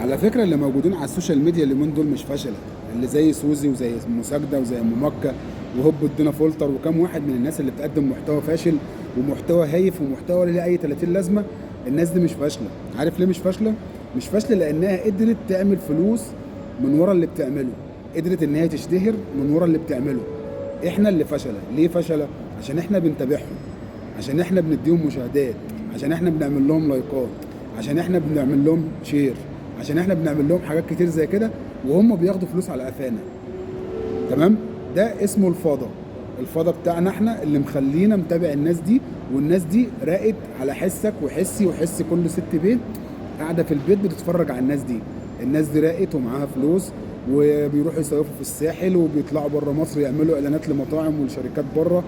على فكرة اللي موجودين على ال social media اليومين دول مش فشله، اللي زي سوزي وزي مساجده وزي ام مكة وهوب ادينا فولتر وكم واحد من الناس اللي بتقدم محتوى فاشل ومحتوى هايف ومحتوى لا اي 30 لازمه. الناس دي مش فاشلة. عارف ليه مش فاشلة؟ مش فاشلة لانها قدرت تعمل فلوس من ورا اللي بتعمله، قدرت ان هي تشتهر من ورا اللي بتعمله. احنا اللي فشله. ليه فشله؟ عشان احنا بنتابعهم، عشان احنا بنديهم مشاهدات، عشان احنا بنعمل لهم لايكات، عشان احنا بنعمل لهم share، عشان احنا بنعمل لهم حاجات كتير زي كده، وهم بياخدوا فلوس على قفانا. تمام؟ ده اسمه الفضا، الفضا بتاعنا احنا اللي مخلينا متابع الناس دي، والناس دي راقت على حسك وحسي وحس كل ست بيت قاعدة في البيت بتتفرج على الناس دي. الناس دي راقت ومعاها فلوس، وبيروحوا يصيفوا في الساحل، وبيطلعوا بره مصر يعملوا اعلانات لمطاعم ولشركات بره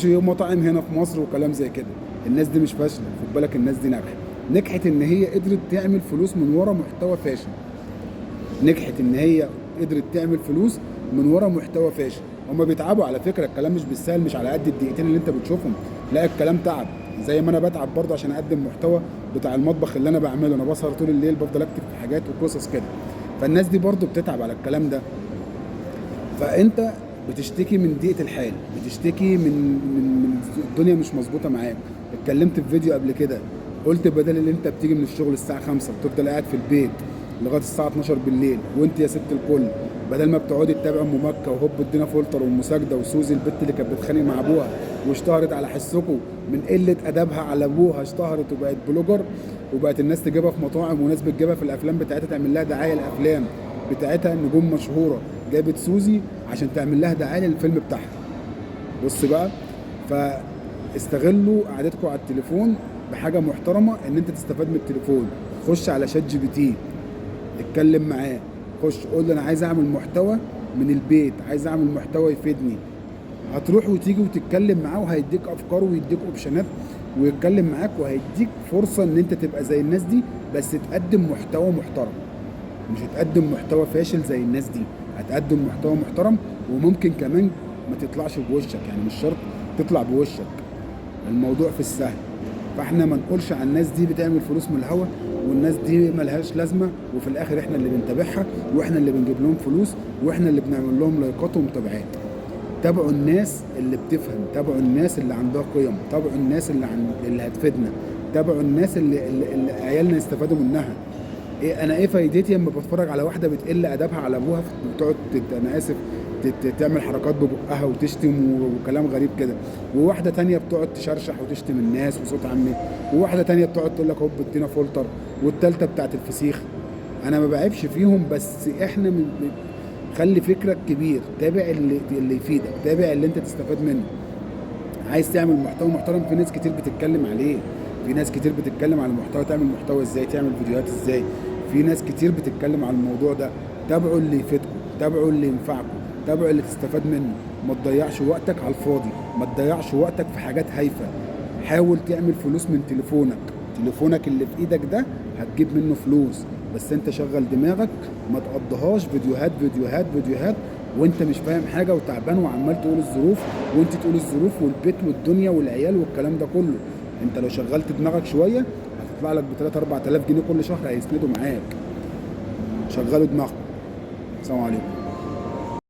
ومطاعم هنا في مصر وكلام زي كده. الناس دي مش فاشلة، خد بالك، الناس دي ناجحة. نجحت ان هي قدرت تعمل فلوس من ورا محتوى فاشل. نجحت ان هي قدرت تعمل فلوس من ورا محتوى فاشل. هما بيتعبوا على فكرة، الكلام مش بالسهل، مش على قد الدقيقتين اللي انت بتشوفهم، لا الكلام تعب. زي ما انا بتعب برضه عشان اقدم محتوى بتاع المطبخ اللي انا بعمله، انا بسهر طول الليل بفضل اكتب في حاجات وقصص كده. فالناس دي برضه بتتعب على الكلام ده. فانت بتشتكي من ضيقه الحال، بتشتكي من الدنيا مش مظبوطة معاك. اتكلمت في فيديو قبل كده، قلت بدل اللي انت بتيجي من الشغل الساعة 5 وتفضل قاعد في البيت لغاية الساعة 12 بالليل، وانت يا ست الكل بدل ما بتقعدي تتابع ام مكة وهوب ادينا فولتر وام ساجدة وسوزي البت اللي كانت بتتخانق مع ابوها واشتهرت على حسكم من قلة ادبها على ابوها، اشتهرت وبقت blogger وبقت الناس تجيبها في مطاعم وناس بتجيبها في الافلام بتاعتها تعمل لها دعاية الافلام بتاعتها، نجوم مشهورة جابت سوزي عشان تعمل لها دعاية للفيلم بتاعها. بص بقى، فاستغلوا قعدتكم على التليفون بحاجة محترمه، ان انت تستفاد من التليفون. خش على ChatGPT، اتكلم معاه، خش قول له انا عايز اعمل محتوى من البيت، عايز اعمل محتوى يفيدني. هتروح وتيجي وتتكلم معاه وهيديك افكار ويديك option ات ويتكلم معاك وهيديك فرصة ان انت تبقى زي الناس دي، بس تقدم محتوى محترم، مش هتقدم محتوى فاشل زي الناس دي. هتقدم محتوى محترم، وممكن كمان ما تطلعش بوشك، يعني مش شرط تطلع بوشك، الموضوع في السهل. فاحنا ما نقولش على الناس دي بتعمل فلوس من الهوا والناس دي ملهاش لازمه، وفي الاخر احنا اللي بنتابعها واحنا اللي بنجيب لهم فلوس واحنا اللي بنعمل لهم لايكات ومتابعات. تابعوا الناس اللي بتفهم، تابعوا الناس اللي عندها قيم، تابعوا الناس اللي هتفيدنا، تابعوا الناس اللي عيالنا يستفادوا منها. ايه انا ايه فايدتي لما بتفرج على واحدة بتقل ادبها على ابوها، بتقعد انا اسف تعمل حركات ببقها وتشتم وكلام غريب كده، وواحدة تانية بتقعد تشرشح وتشتم الناس وصوت عمي، وواحدة تانية بتقعد تقول لك هوب ادينا فولتر، والتالتة بتاعت الفسيخ. انا ما بعيبش فيهم، بس احنا خلي فكرك كبير، تابع اللي يفيدك، تابع اللي انت تستفاد منه. عايز تعمل محتوى محترم، في ناس كتير بتتكلم عليه، في ناس كتير بتتكلم على المحتوى، تعمل محتوى ازاي، تعمل فيديوهات ازاي، في ناس كتير بتتكلم على الموضوع ده. تابعوا اللي يفيدكم، تابعوا اللي ينفعكم، تابعوا اللي تستفاد منه. ما تضيعش وقتك على الفاضي، ما تضيعش وقتك في حاجات هايفة. حاول تعمل فلوس من تليفونك، تليفونك اللي في ايدك ده هتجيب منه فلوس، بس انت شغل دماغك، ما تقضيهاش فيديوهات فيديوهات فيديوهات وانت مش فاهم حاجة وتعبان وعمال تقول الظروف وانت تقول الظروف والبيت والدنيا والعيال والكلام ده كله. انت لو شغلت دماغك شوية هتطلع لك ب 3 4000 جنيه كل شهر هيسندوا معاك. شغلوا دماغكم. السلام عليكم.